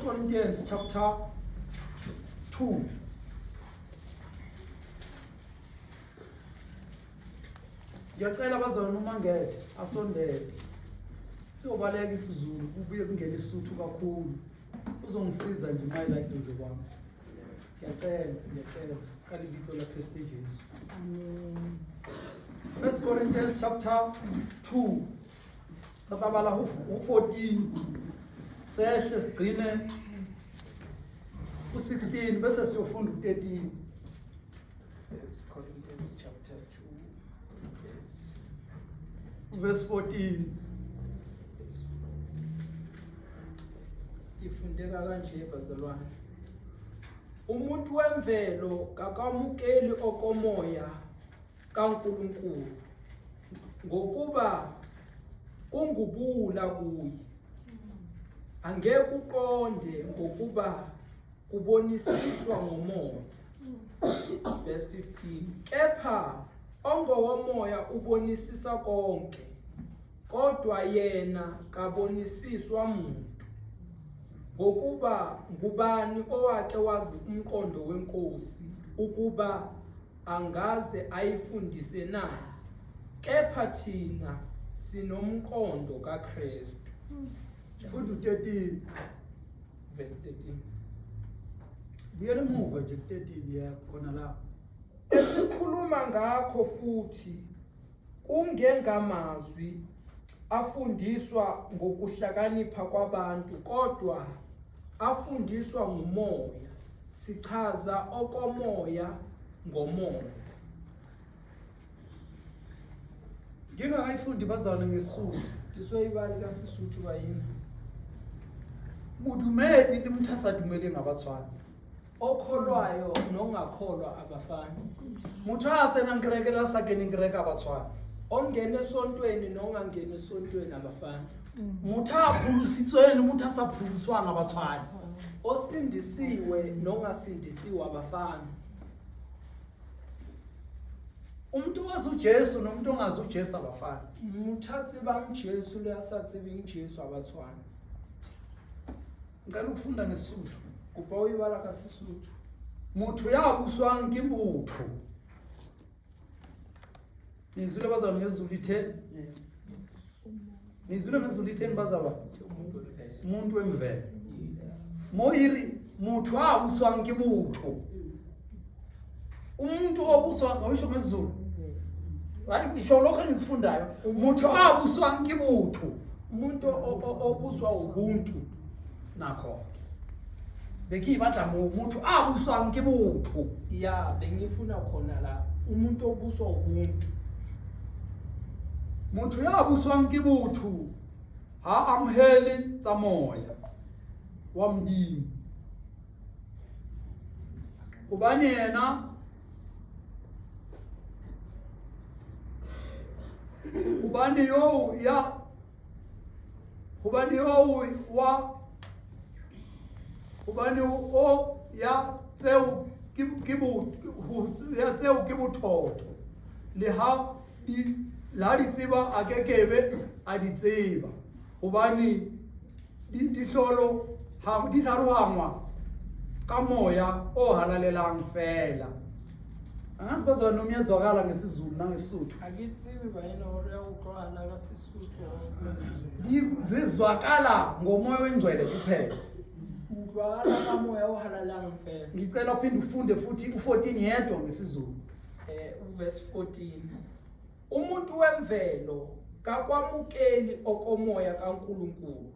Corinthians chapter 2. Ngiyacela bazalwane uma ngeke asondele. Siyobaleka isiZulu kubuye kungena isuthu kakhulu. Uzongisiza nje uma ela eduze kwami. Ngiyacela, ngiyacela ka lebitso la Kriste Jesu. Amen. First Corinthians chapter 2. Re tla bala ho 14 sehle sigcine ku-16 bese siyofunda u-13. First Corinthians chapter 2 verse Verse 14. verse 4. Ifundeka kanje bazalwane. Umuntu wemvelo kakamukeli okomoya kaNkulunkulu ngokuba kungubula kuye. Angeke uqonde ngokuba kubonisiswa ngomoya. Verse 15. Kepha ongowomoya ubonisisa konke, kodwa yena kabonisiswa muntu. Ngokuba ngubani owake wazi umqondo wenkosi ukuba angaze ayifundise na? Kepha thina sinomqondo kaKristu. Funda u-13. Verse 13. Buyela emuva nje ku-13 yebo khona lapho. Esikhuluma ngakho futhi kungengamazwi afundiswa ngokuhlakanipha kwabantu kodwa afundiswa ngumoya sichaza okomoya ngomoya. Ngingakayifundi bazalwane ngeSuthu. Ngisoyibali kaSisuthu bayini. Modumedi le motho a sa dumeleng a ba tshwane. Okholwayo nongakholwa abafani. Motho a tsenang kereke le a sa keneng kereke a ba tshwane. Ongena esontweni nongangeni esontweni abafani. Motho a pholositsweng le motho a sa pholoswang a ba tshwane. Osindisiwe nongasindisiwe abafani. Umuntu owazi uJesu nomuntu ongazi uJesu abafani. Motho a tsebang Jesu le a sa tsebeng Jesu abatshwani. Ngicela ukufunda ngeSisuthu. Kopa o e bala ka Sesotho. Motho ya buswang ke botho. Nizwile bazalwane ngesiZulu itheni? Nizwile ngesiZulu itheni bazalwane? Umuntu wemvelo. Mo iri motho a buswang ke botho. Umuntu obuswa ngisho ngesiZulu. Hayi ngisho lokho engikufundayo. Motho a buswang ke botho. Umuntu obuswa ubuntu. Nakho. Bengiyibatla mo motho a buswang ke botho. Ya bengifuna khona la umuntu obuswa ubuntu. Motho ya buswang ke botho ha amohele tsa moya wa Modimo. Hobane yena hobane yo ya hobane yo wa hobane o ya tseo ke ke bo ya tseo ke bothotho le ha di le ha di tseba a kekebe a di tseba hobane di dihlolo ha di hlalohangwa ka moya o halalelang fela. Angazi bazalwane noma iyazwakala ngesiZulu nangeSuthu. Akitsibi bayena hore ya utlwahala ka Sesotho ka Sezulu. Zizwakala ngomoya oyingcwele kuphela. Utlwakala ka moya o halalelang fela. Ngicela uphinde ufunde futhi u14 yedwa ngesiZulu. Verse 14. Umuntu wemvelo kakwamukeli okomoya kaNkulunkulu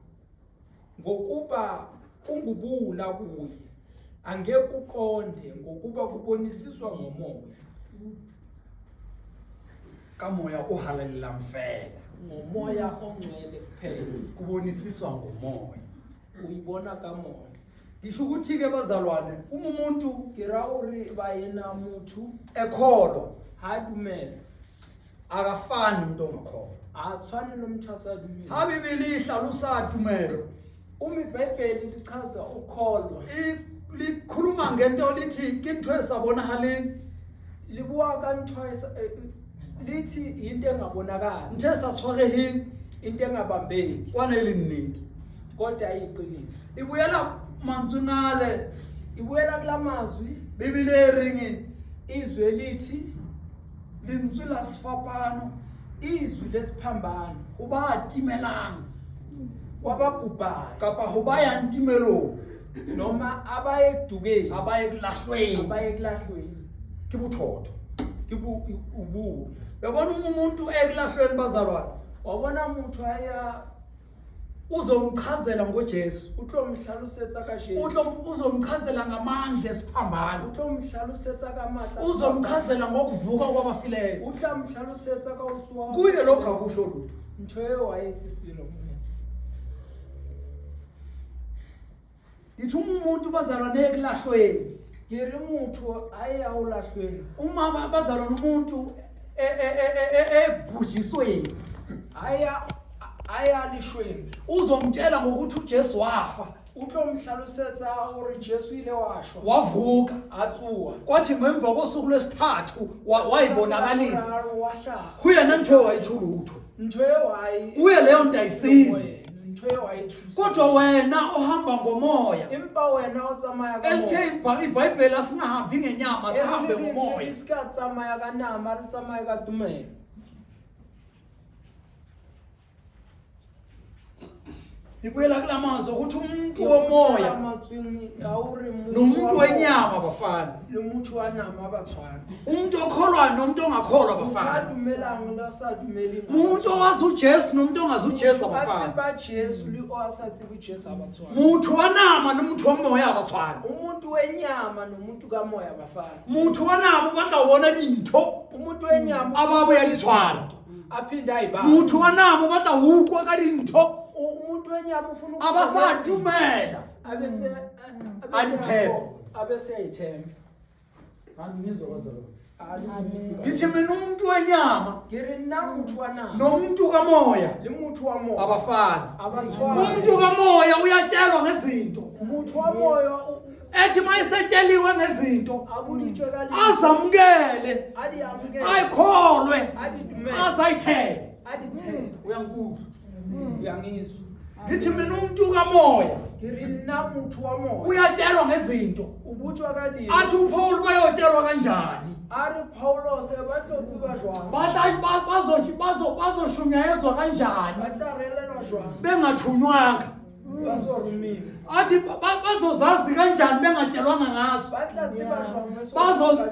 ngokuba kungubuwula kuye angeke uqonde ngokuba kubonisiswa ngomoya. Ka moya o halalelang fela. Ngomoya ongcwele kuphela. Kubonisiswa ngomoya. Uyibona kamoya. Ngisho ukuthi ke bazalwane uma umuntu Ke ra hore baena motho ekholwa ha dumela akafani umuntu ongakholwa. a tshwane le motho a sa dumele. Ha Bibele e hlalosa tumelo Uma iBhayibheli lichaza ukukholwa likhuluma ngento lithi ke ntho e sa bonahaleng le bua ka ntho e lithi into engabonakali ntho e sa tshwareheng into engabambeki kwana e le nnete kodwa iyiqiniso e boela mantsweng ale. Ibuyela kula mazwi. Bibele e reng? Izwi elithi Lentswe la sefapano izwi lesiphambano ho ba timelang kwababhubhayo kapa ho ba yang timelong, noma abaye ekudukeni, ha ba ye kulahlweng, abaye ekulahlweni, ke bothotho. Ke ubuwula. Uyabona uma umuntu ekulahlweni, bazalwane, Wabona motho a ya uzomchazela ngoJesu, o tlo mo hlalosetsa ka Jesu, uzomchazela ngamandla esiphambano, o tlo mo hlalosetsa ka matla, uzomchazela ngokuvuka kwabafileyo. O tla mo hlalosetsa ka ho tsoha. Kuye lokho akusho lutho. Ntho eo a etse selo. Ngithi uma umuntu, bazalwane, ekulahlweni, Ke re motho a ya ho lahlweng, uma bazalwane umuntu ebhujisweni, a ya leshweng, uzomtshela ngokuthi uJesu wafa, o tlo mo hlalosetsa hore Jesu ile wa shwa, wavuka, a tsoha, kwathi ngemva kosuku lwesithathu wayibonakalisa. Wa hlaha. Kuyena ntho wayitsho lutho. Ntho eo a e Kuye leyo nto ayisizi. Ntho eo a e thusa. Kodwa wena ohamba ngomoya, Empa wena o tsamaya ka elithe moya. iBhayibheli asingahambi ngenyama, sihambe E re ngomoya. re se ka tsamaya ka nama, re tsamaye ka tumelo. Ibuyela kula mazwi ukuthi umuntu womoya Matsweng a hore motho nomuntu wa moya wenyama abafani. le motho wa nama ba tshwana. Umuntu okholwayo nomuntu ongakholwa Motho a abafani. dumelang le a sa dumeleng ha ba Umuntu tshwane. owazi uJesu nomuntu ongazi uJesu Motho a abafani. tseba Jesu le o a sa tsebe Jesu ha ba tshwane. Motho wa nama nomuntu womoya abatshwani. Umuntu wenyama nomuntu kamoya abafani. Motho wa nama o batla ho bona dintho, Umuntu wenyama a ba boya ditshwara. aphinde ayibambe. Motho wa nama o batla ho ukwa ka dintho, Umuntu wenyama ufuna a ba sa ukuzwa dumela. abese A di tshepe. abese ayithemba. Ngithi mina umuntu wenyama Ke re nna motho wa nama nomuntu kamoya le motho wa moya abafani. abatshwane. Umuntu kamoya uyatshelwa ngezinto, Motho wa moya ethi uma esetsheliwe ngezinto a boditswe ka azamukele, a di amukele, ayikholwe, a di dumele, azayithele. a di tshepe. Uyankulu. Uyangizwa? Ngithi mina umuntu kamoya Ke re nna motho wa moya uyatshelwa ngezinto, o botswa ka dilo. Athi uPaul bayotshelwa kanjani? A re Paulos ba tlo tseba jwang? Batla bazoshunyayezwa kanjani Ba tla relelwa jwang? bengathunywanga? Ba so romiwe. Athi bazozazi kanjani bengatshelwanga ngazo? Ba tla tseba jwang ba so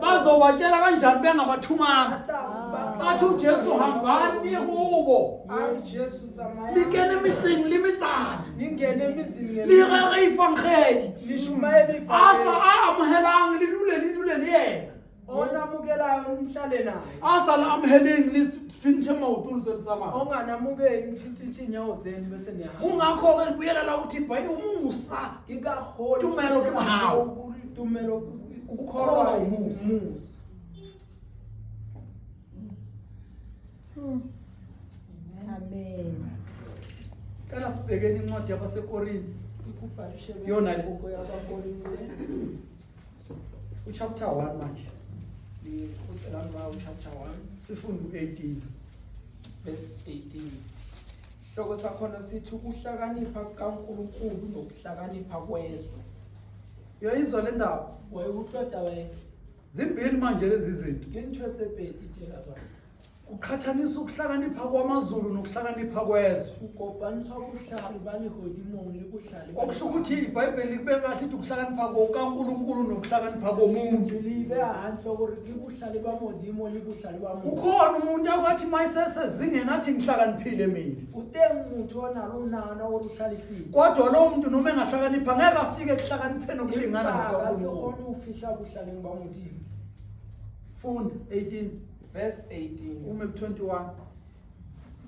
Bazobatshela kanjani bengabathumanga? Ba tla- ba tla- Athi uJesu hambani niye kubo, A re Jesu tsamaya. le kene metseng le metsana, Le ngene metseng le ngemetse. rere efangedi. Le shumaele A sa efangedi. a amohelang le dule, le dule le yena. O namukelayo nihlale naye. A sa le amoheleng le thinthe maoto ntse le tsamaya. Onganamukeli nithintithe inyawo zenu bese niyahamba. Kungakho-ke libuyela la ukuthi umusa, Ke ka kgolo Tumelo ke mohau. Tumelo Ukukholwa ukukholwa umusa. umusa. Amen. Cela sibhekeni incwadi yabaseKorinte, Ikubhalishe Yona le. buku yabaKorinte. Uchapter 1 manje, Ngikutshela ngawo chapter 1 sifunde u-18. Verse 18. Sihloko sakhona sithi ukuhlakanipha kukaNkulunkulu nokuhlakanipha kwezwe. Uyayizwa le ndaba? Wayekutlwa taba e? Zimbili manje lezi zinto. Ke ntho tse pedi tjena jwale. Kuqhathanisa ukuhlakanipha kwamazulu nokuhlakanipha kwezwe. Kukopantsha bohlale ba lehodimong le bohlale ba Okusho ukuthi lefatshe. iBhayibheli likubeka kahle ukuthi ukuhlakanipha kukaNkulunkulu nokuhlakanipha komuntu. Le beha hantle hore ke bohlale ba Modimo le bohlale ba motho. Ukhona umuntu akwathi mayisesezingeni athi ngihlakaniphile mina. O teng motho o nang le o nahana hore o hlalefile. Kodwa lowo muntu noma engahlakanipha ngeke afike ekuhlakanipheni okulingana Empa a ka se nokaNkulunkulu. kgone ho fihla bohlaleng ba Modimo. Funda 18 Verse 18. ume ku-21.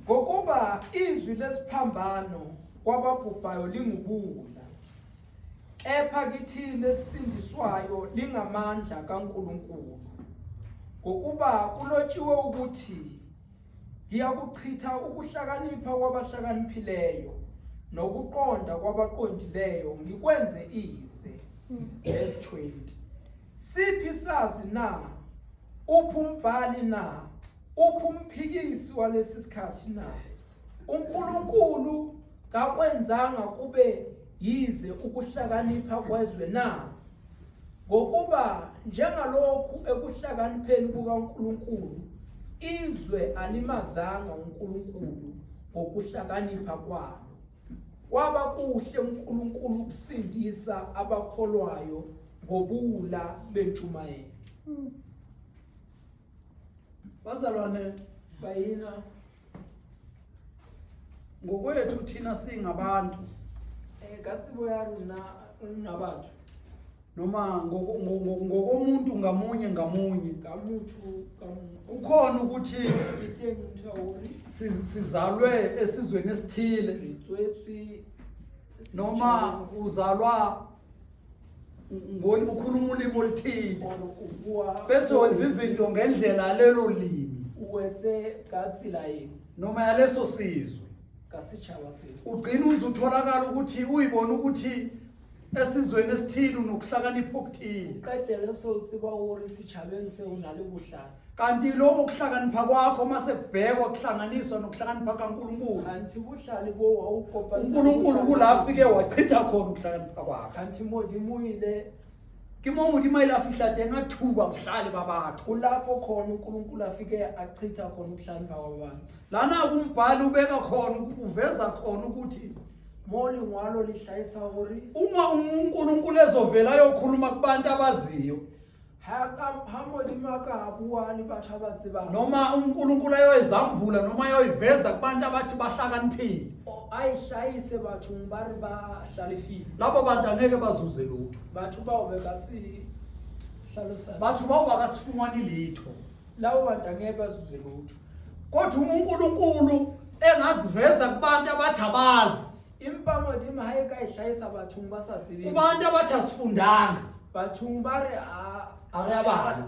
Ngokuba izwi lesiphambano kwababhubhayo lingubuwula, kepha kithina esisindiswayo lingamandla kaNkulunkulu. Ngokuba kulotshiwe ukuthi ngiyakuchitha ukuhlakanipha kwabahlakaniphileyo nokuqonda kwabaqondileyo ngikwenze ize. Verse 20. Siphi sazi na? Uphi umbhali na? Uphi umphikisi walesi sikhathi na? uNkulunkulu kakwenzanga kube Yize ukuhlakanipha kwezwe na? Ngokuba njengalokhu ekuhlakanipheni kukaNkulunkulu izwe alimazanga uNkulunkulu ngokuhlakanipha kwalo. Kwaba kuhle uNkulunkulu ukusindisa abakholwayo ngobuwula bentshumayelo. Bazalwane, Bayina, ngokwethu thina singabantu ka tsebo ya rona rona batho, noma ngokomuntu ngamunye ngamunye, ka motho ka mongwe, kukhona ukuthi e teng ntho ya hore sizalwe esizweni esithile, re tswetswe noma setjhabeng uzalwa ukhuluma ulimi oluthile, or o bua bese wenza izinto ngendlela yalelo limi o etse ka tsela eo noma yaleso sizwe, ka setjhaba seo, ugcina uze utholakala ukuthi uyibona ukuthi esizweni esithile unokuhlakanipha okuthile, qetelle se o tseba hore setjhabeng seo o na le bohlale, kanti lokho kuhlakanipha kwakho mase kubhekwa kuhlanganiswa nokuhlakanipha kaNkulunkulu, kanti bohlale bo ha o kopantsha le uNkulunkulu bohlale kula bo. afike wachitha khona ukuhlakanipha kwakhe. Kanti Modimo ile Ke mo Modimo a ile a fihla teng a thuba bohlale ba batho. Kulapho khona uNkulunkulu afike achitha khona ukuhlakanipha kwabantu. Lana kumbhali ubeka khona, uveza khona ukuthi mo lengwalo le hlahisa hore uma uNkulunkulu ezovela ayokhuluma kubantu abaziyo, ha Modimo a ka bua le batho ba tsebang, noma uNkulunkulu ayoyizambula noma ayoyiveza kubantu abathi bahlakaniphile, a e hlahise bathong ba re ba hlalefile, labo bantu angeke bazuze lutho. Batho bao be ka se hlalosa, Batho bao ba ka se fumane letho. Labo bantu angeke bazuze lutho. Kodwa uma uNkulunkulu engaziveza kubantu abathi abazi, Empa Modimo ha e ka e hlahisa bathong ba sa tsebeng, kubantu abathi asifundanga, bathong ba re ha re a bala,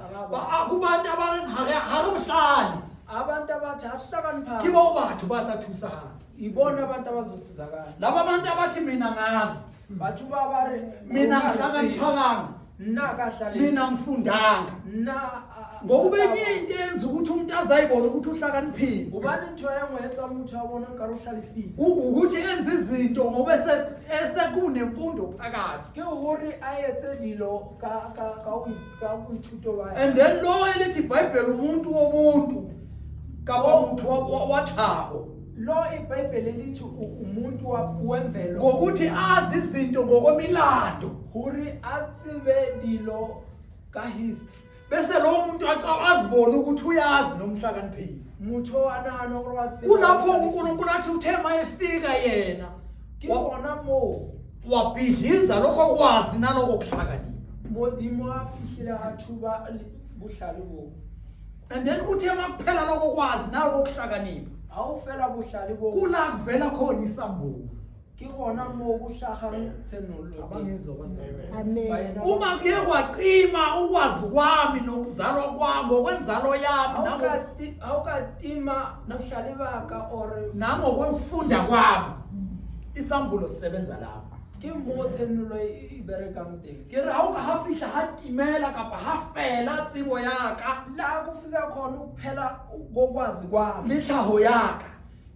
kubantu abare ha re bohlale, abantu abathi ahlakaniphanga, ke bao batho ba tla thusahala. Ibona abantu abazosizakala. Laba bantu abathi mina ngazi, Batho ba ba re mina ngihlakaniphakanga, nna ka hlalefa, mina ngifundanga, nna ngokuba enye into yenza ukuthi umuntu azayibona ukuthi uhlakaniphile, hobane ntho e nngwe e etsang motho a bona nkare o hlalefile, ukuthi enze izinto ngoba esekunemfundo phakathi, ke hore a etse dilo ka boithuto ba and then lo elithi iBhayibheli umuntu wobuntu kapa motho wa tlhago, lo iBhayibheli lithi umuntu wemvelo, ngokuthi azi izinto ngokwemilando, hore a tsebe dilo ka history, bese lowo muntu azibone ukuthi uyazi nomhlakaniphile. Motho a nahana hore wa tseba. Kulapho uNkulunkulu athi uthe mayefika yena, ke hona moo wabhidliza lokho kwazi naloko kuhlakanipha. Modimo a fihlile a thuba bohlale bo. And then uthe makuphela lokho kwazi naloko kuhlakanipha, Ha o fela bohlale bo, kula kuvela khona isambulo. Ke gona moo go hlagang tshenolo teng. Abangizwa bazalwane. Amen. Uma kuye kwacima ukwazi kwami nokuzalwa kwami ngokwenzalo yami, Ha o ka tima bohlale ba ka or nangokwefunda kwami, isambulo sisebenza lapha. Ke mo tshenolo e berekang teng. Ke re ha o ka ha fihla ha timela kapa ha fela tsebo ya ka, La kufika khona ukuphela kokwazi kwami, le tlhaho ya ka,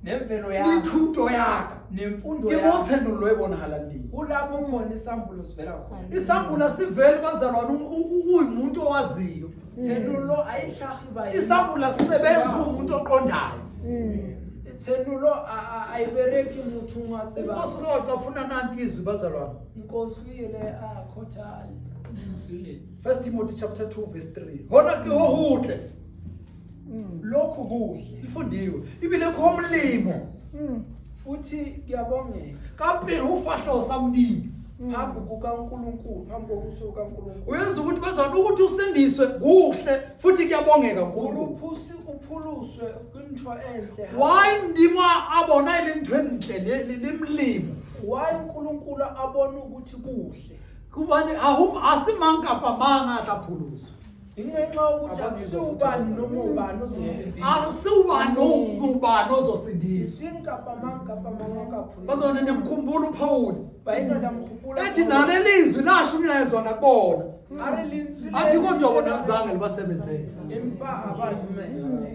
nemvelo le yami, thuto ya ka, nemfundo ke mo yami, tshenolo e bonahalang teng. Kulapho khona isambulo sivela khona. Isambulo sivele bazalwane uyimuntu owaziyo. Tshenolo ayihlagi ba Isambulo sisebenza umuntu oqondayo. Tshenolo ayibereki motho a tsebang. Inkosi locaphuna nanti izwi bazalwane. Nkosi o ile a khotha lentswe le. First Timothy chapter 2 verse 3. Hona ke ho hotle. Lokhu kuhle. Ifundiwe. Ibile kho molemo. Futhi kuyabongeka. Ka pele ho fahleho sa Modimo. Phambi kukaNkulunkulu, phambi kobuso bukaNkulunkulu. Uyenza ukuthi bazalwane ukuthi usindiswe kuhle futhi kuyabongeka uNkulunkulu. Uluphusi uphuluswe kwintho enhle. Why Modimo a bona e le ntho e ntle le molemo? Why uNkulunkulu abona ukuthi kuhle? Hobane ha ho ha se mang kapa mang a tla pholoswa. Ingenxa yokuthi akusiwubani noma ubani ozosindiswa. Asiwubani nobani ozosindiswa. Eseng kapa mang kapa mang wa ka pholosa. Bazona niyamkhumbula uPaul Baina la mkhumbula. ethi nalelizwi lashunyayezwa nakubona. A re lentswe le- Athi kodwa bona alizange libasebenzele. Empa ha ba dumela.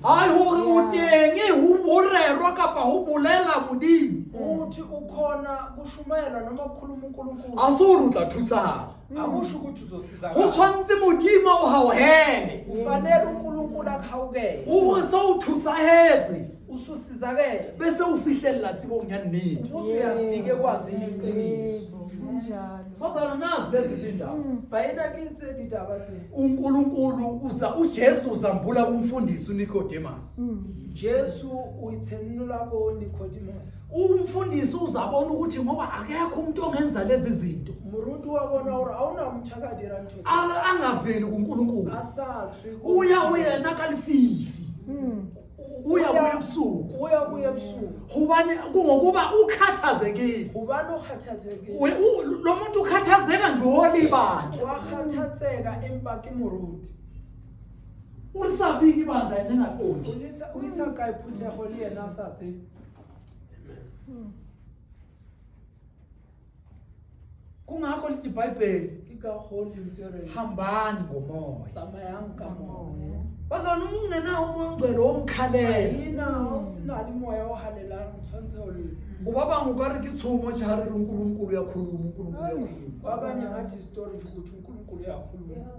Hayi hore o teng ho rerwa kapa ho bolela Modimo. Uthi ukhona kushumayelwa noma kukhuluma uNkulunkulu. A se hore o tla thusahala. Akusho ukuthi Go uzosizakala. tshwanetse Modimo o hauhele. Kufanele uNkulunkulu akuhawukele. O re se o thusahetse Ususizakele. bese o fihlelela tsebong ya nnete. Ubuse uyafika ekwazini iqiniso. Kunjalo. Bazalwane nazi lezi zindaba. Baina ke tse ditaba tse. uNkulunkulu uza uJesu uzambula kumfundisi uNicodemus. Jesu o itshennola ko Nicodemus. Umfundisi uzabona ukuthi ngoba akekho umuntu ongenza lezi zinto Moruti wa bona hore ha hona motho a ka dirang ntho tse. Angaveli kuNkulunkulu. A sa tswe ko- Uya uyena kalififi. Uya kuye ebusuku. Uya kuye ebusuku. Hobane kungokuba ukhathazekile. Hobane o kgathatsehile. Lo muntu ukhathazeka nje wolibandla. Wa kgathatseka empa ke moruti. Ulisabiki ibandla yena engaqondi. O isa kae phuthego le yena a sa tsebe. Kungakho lithi iBhayibheli Ke ka hoo lentswe re hambani ngomoya. tsamayang ka moya. Bazalwane uma ungenawo umoya ongcwele womkhalela. Ina ha o sena le moya o halalelang o tshwanetse ho lle. Ngoba bangwe o ka re ke tshomo nje ha re re uNkulunkulu uyakhuluma uNkulunkulu uyakhuluma. Kwabanye ngathi story nje ukuthi uNkulunkulu uyakhuluma.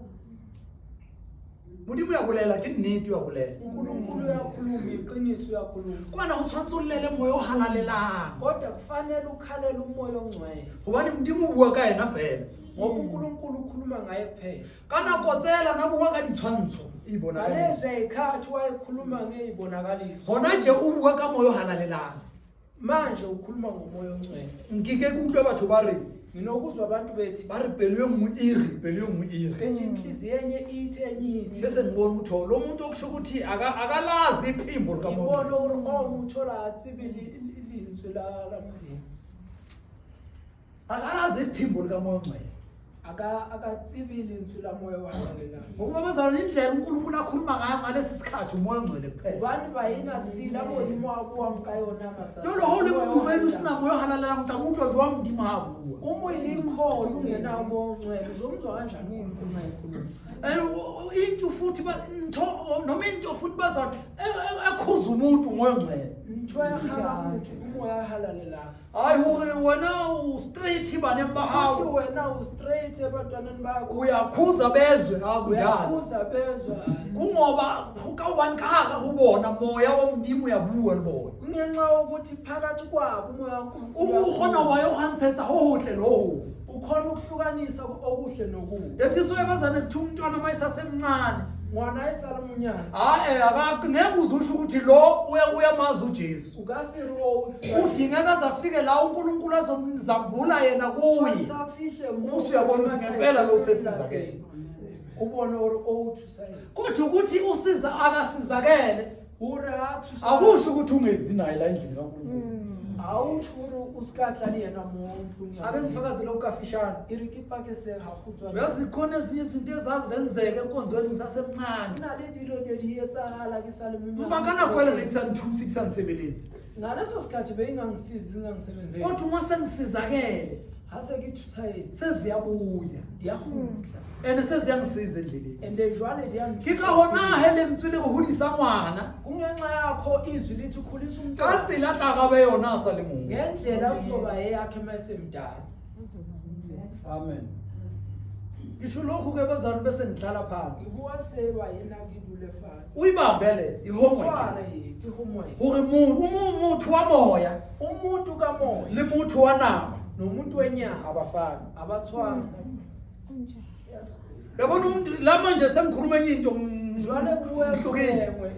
Modimo uyabolela ke nnete uyabolela. uNkulunkulu uyakhuluma iqiniso uyakhuluma. Kwana ho tshwanetse o llele moya o halalelang. Kodwa kufanele ukhalele umoya ongcwele. Hobane Modimo o bua ka yena fela. Ngoba uNkulunkulu ukhuluma ngaye kuphela. Ka nako tsela na bua ka ditshwantsho ibonakaliso. Ngalezi zikhathi wayekhuluma ngeyibonakaliso. Hona tje o bua ka moya o halalelang. Manje ukhuluma ngomoya ongcwele. Nkike ke utlwe batho ba re Nginokuzwa abantu bethi ba re pelo e nngwe e re pelo e nngwe e re. bethi inhliziyo enye ithi enye ithi. Bese ngibona ukuthi oh, lo muntu okusho ukuthi akalazi iphimbo likamoya. Ngibona ukuthi oh motho la tsebe lentswe la la Modimo. Akalazi iphimbo likamoya ongcwele. Aka tsebe lentswe la moya o halalelang. Ngokuba bazalwane indlela uNkulunkulu akhuluma ngayo ngalesi sikhathi umoya ongcwele kuphela. Hobane baena tsela Modimo a buang ka yona matsatsi. Jwale ha o le modumedi o sena moya o halalelang o tla mo utlwa jwang Modimo ha a bua. Uma uyilikholwa ungenawo umoya ongcwele uzomzwa kanjani uNkulunkulu uma ekhuluma? And into futhi ntho noma into futhi bazalwane ekhuza umuntu umoya ongcwele. Ntho ya kgala motho ke moya o halalelang. Hayi hore wena o straight baneng ba Uthi hao. wena u straight ebantwaneni bakho. Uyakhuza bezwe akunjalo. Uyakhuza bezwe. Kungoba ka hobane ka hare ho bona moya wa Modimo ya bua le bona. Kungenxa yokuthi phakathi kwabo umoya kaNkulunkulu O kgona ho ba yo kgantshetsa ho hotle le ho hobe. ukhona ukuhlukanisa okuhle nokubi. Yathi so ebazane kuthiwa umntwana uma esasemncane. Ngwana esale monyane. Hayi ngeke uze usho ukuthi lo uyamazi uJesu. O ka se re o tseba. Udingeka aze afike la uNkulunkulu azomzambula yena kuye. Tshwanetse a fihle moo Ubuse uyabona ukuthi ngempela lo usesizakele. O bone hore o thusa eng. Kodwa ukuthi usiza akasizakele Hore ha thusa. akusho ukuthi ungezi naye la endlini kaNkulunkulu. Awusho hore o ska tla le yena mo ntlong ya. Ake ngifakazele okukafishane. E re ke pake se ha kgutshwane. Uyazi khona ezinye izinto ezazenzeka enkonzweni ngisasemncane. Ho na le dilo di di etsahala ke sa le monyane. Empa ka nako ela ne di sa nthuse di sa nsebeletse. Ngaleso sikhathi beyingangisizi ingangisebenzeli. Kodwa uma sengisizakele Ha se ke thusahetse seziyabuya. di a kgutla. And seziyangisiza endleleni. And jwale di a nthusa. Ke ka hona he lentswe le re hodisa ngwana Kungenxa yakho izwi lithi khulisa ka umntwana tsela a tla rabe yona a sa le mong. ngendlela kuzoba eyakhe uma esemdala. Amen. Ngisho lokhu ke bazalwane bese ngihlala phansi. Ngibuka seba yena ke dule fatshe. Uyibambe le i-homework. Tshware ke homework. Hore motho wa moya Umuntu kamoya le motho wa nama nomuntu wenyama abafani. abatshwani. Kunjalo. Yabona umuntu la manje sengikhuluma enye into Jwale kuwe ngihlukile. engwe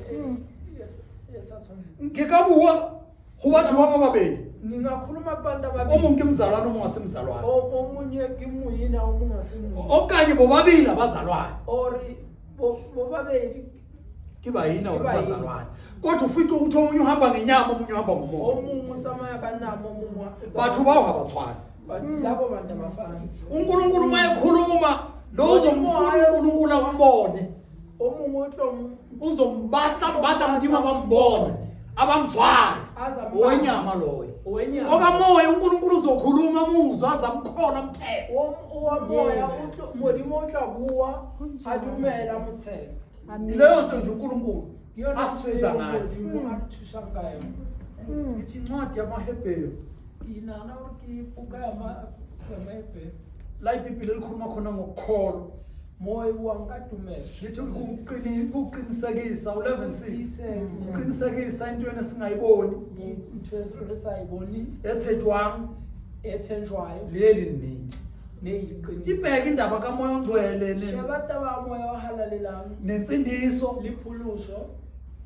esatshwana. Ke ka bua ho batho ba babedi. Ngingakhuluma kubantu O ababili. mong ke mzalwane o mong ha se mzalwane. Omunye ke moyena omunye asemoyena. Okanye bobabili abazalwane. Or bobabili Ke bayina Ke or bayina. abazalwane. Kodwa ufice ukuthi omunye uhamba ngenyama omunye uhamba ngomoya. omunye utsamaya ka nama omunye Batho bao ha ba tshwane. Labo bantu abafani. uNkulunkulu uma ekhuluma Lo uzomfuna uNkulunkulu ambone. O mongwe o tlo Uzombatla batla Modimo abambone. Abamthwale. Azambamba. Owenyama loyo. Owenyama. Okamoya uNkulunkulu uzokhuluma amuzwe azamkhona amthembe. Wa moya Yes. Modimo o tla bua a Kunjalo. dumela a mo tshepe. Amen. Leyo nto nje uNkulunkulu Ke yona ntho asiza eo ngayo. Modimo a re thusang ka yona. Ithi incwadi yamaHebheru Ke nahana hore ke buka ya ya Mahebheru. la iBhayibheli elikhuluma khona ngokukholwa. Moo e buang ka tumelo. Lithi ukuqinisekisa 11:6. Tiisetsa. Ukuqinisekisa entweni esingayiboni Yes. Ntho e re sa e boneng ethetshwang e thenjwayo leli nnete. neyiqiniso. Ibheke indaba kaMoya oNgcwele Sheba taba ya moya o halalelang nensindiso le pholoso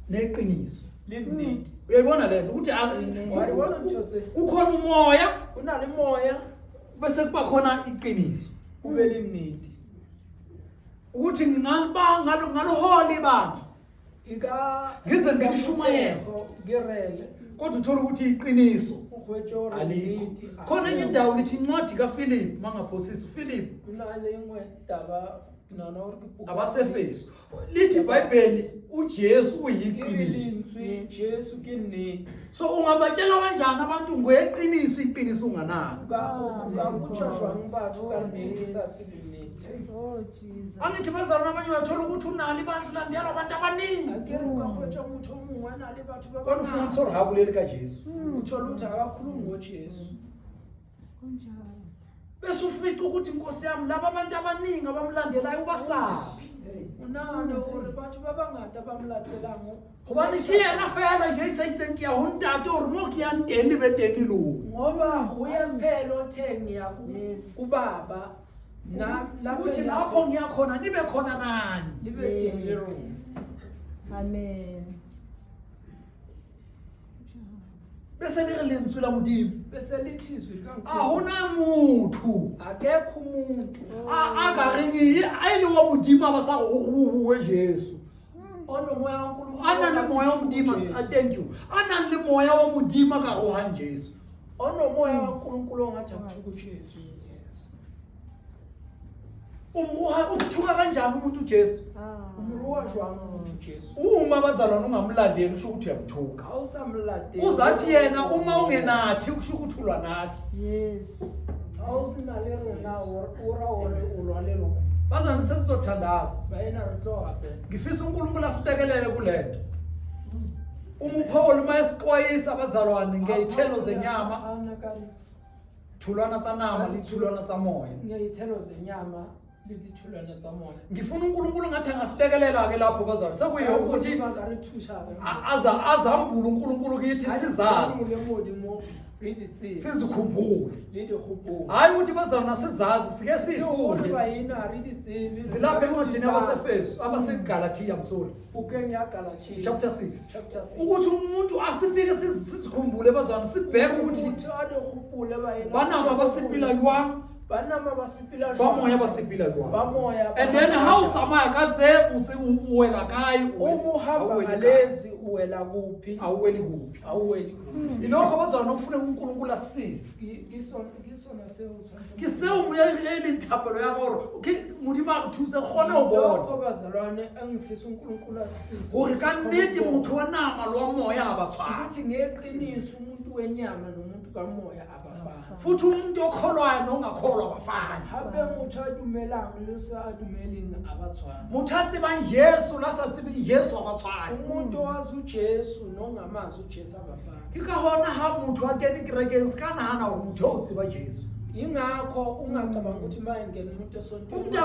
neqiniso. le nnete. Uyayibona le nto ukuthi Wa di bona ntho tse? kukhona umoya Ho na le moya bese kuba khona iqiniso. o be le nnete. Ukuthi ngingaliba ngalohola ibandla Ke ka Ngize ka ngilishumayeze. motsheko, ke rele kodwa uthola ukuthi iqiniso o hwetše hore alikho. nnete a Khona enye eo. indawo ngithi incwadi kaPhilip mangaphosisi uPhilip Ho na le e nngwe taba ke nahana hore ke buka abaseFeso lithi iBhayibheli uJesu E re uyiqiniso. lentswe Yes. Jesu ke nnete. So ungabatshela kanjani abantu ngeqiniso iqiniso unganalo? O ka Ah, botja my jwang God. batho ka Oh, nnete o sa Jesu. tsebe nnete? Oh Jesus. Angithi bazalwane abanye uyathola ukuthi unalo ibandla ulandelwa abantu abaningi. A ke re o ka hwetša motho o mongwe a na le batho ba Kodwa ufuna bangata. ukuthi orhabuleli kaJesu. O thole ukuthi akakhulumi ngoJesu. Kunjalo. Bese ufica ukuthi inkosi yami laba abantu abaningi abamlandelayo ubasaphi. O nahane hore batho ba bangata ba mo latelang Hobane ke yena fela nje e sa itseng ke ya ho ntate hore mo ke yang teng le be teng le lona. ngoba uye kuphela othe ngiya Yes. kubaba lapho Ukuthi lapho ngiya khona nibe khona nani. libe teng le Yes. rona. Amen. Bese le re lentswe la Modimo. Bese lithi izwi A hona motho akekho umuntu a ka reng a e le wa Modimo a ba sa go ruwe Jesu. onomoya kaNkulunkulu A nang le moya wa Modimo a thank you. A nang le moya wa Modimo a ka rohang Jesu. onomoya kaNkulunkulu ongathi akuthuka uJesu. Umruha umthuka kanjani umuntu uJesu? Ah. Umruwa jwang umuntu uJesu? Uma abazalwane ungamlandeli kusho ukuthi uyamthuka. Awusamladeli. Uzathi yena uma ungenathi kusho ukuthi ulwa nathi. Yes. Awusina le rona o ra hore o lwa le rona. Bazalwane sesizothandaza. Baena re tlo rapela. Ngifisa uNkulunkulu asilekelele kulento. Uma uPaul uma esixwayisa abazalwane ngey'thelo zenyama, Fana ka tholwana tsa nama le tholwana tsa moya. ngey'thelo zenyama le ditholwana tsa moya. Ngifuna uNkulunkulu ngathi angasilekelela ke lapho bazalwane. Sekuyiyo ukuthi Modimo a ka re thusa ke. azambule uNkulunkulu kithi sizazi, Le Modimo re di tsebe sizikhumbule. le di gopole. Hayi ukuthi bazalwane sizazi, sike Hore siyifunde. baena re di tsebe. Zilapha encwadini yabaseFeso, abaseGalatia, I'm sorry. Bukeng ya Galatia. Chapter 6. Chapter 6. Ukuthi umuntu asifike sizikhumbule bazalwane, sibheke ukuthi Motho a di gopole baena. banama ba sepela jwang, Banama ba sepela ba jwang? moya ba sepela jwang. Ba moya. And then ha o tsamaya ka tse o tse o wela kae, Uma ha uhamba o wele kae, ngalezi uwela kuphi? ha o wele kuphi. Awuweli kuphi? Ilokho abazalwane okufuneka uNkulunkulu asisize. Ke sona seo o tshwanetseng- Ke seo moya e leng thapelo ya ka hore ke Modimo a re thuse re kgone ho bona Lokho bazalwane engifisa uNkulunkulu asisize hore ka nnete motho wa nama le wa moya ha ba tshwane. ukuthi ngeqiniso umuntu wenyama nomuntu kamoya abafani. Futhi umuntu okholwayo nongakholwa abafani. Hape motho a dumelang le sa a dumeleng abatshwane. Motho a tsebang Jesu le a sa tsebeng Jesu ha ba tshwane. Umuntu owazi uJesu nongamazi uJesu abafani. Ke ka hona ha motho a kene kerekeng se ka nahana hore motho o tseba Jesu. Ingakho ungacabanga ukuthi uma engena umuntu esontweni Umuntu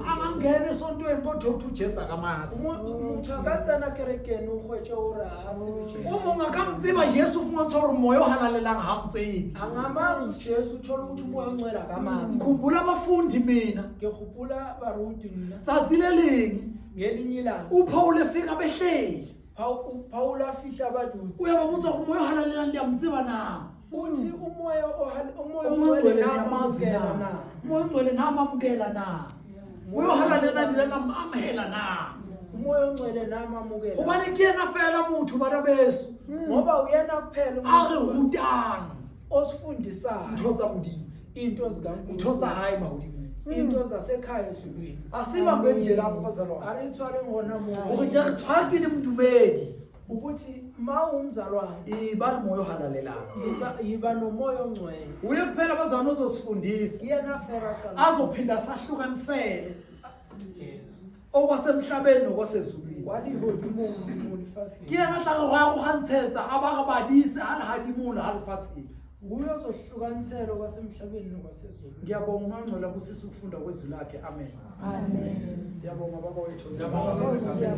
angangena esontweni kodwa uthi uJesu akamazi. Motho a ka tsena kerekeng o hwetše hore ha a tsebe Jesu. Uma ungakamtseba Jesu o fumantsha hore moya o halalelang ha o tsebe. Angamazi uJesu uthole ukuthi umoya ongcwele akamazi. Ngikhumbula abafundi mina Ke gopola baruti nna tsatsi le leng ngelinye ilanga uPaul efika behleli Paul a fihla ba dutse. uyababotsa hore moya o halalelang le a mo tseba na? Uthi umoya umoya Umoya ongcwele ongcwele niyamazi namukela na? na? Umoya ongcwele namamukela na? Moya o halalelang le la mo amohela na? Umoya ongcwele namamukela. Hobane ke yena fela motho bana beso Ngoba uyena kuphela a re umuntu rutang osifundisayo ntho tsa Modimo. Into Ntho tsa zikaNkulunkulu. hae mahodimong. Into zasekhaya ezulwini. A se bambe nje lapho bazalwane. A re tshwareng hona Hore moo. je re tshwara ke le modumedi. Ukuthi ma ungumzalwane E ba le moya o halalelang. yiba nomoya ongcwele. Uye kuphela bazalwane ozosifundisa. Yena fela qala. Azophinda sahlukanisele Yes. okwasemhlabeni nokwasezulwini. Kwa lehodimong le mo lefatsheng. Ke yena tla re go arogantshetsa a ba re badise ha lehodimong le ha lefatsheng. Nguye ozohlukanisela okwasemhlabeni nokwasezulwini. Ngiyabonga uMoya oNgcwele abusise ukufunda kwezwi lakhe. Amen. Amen. Siyabonga baba wethu. Siyabonga.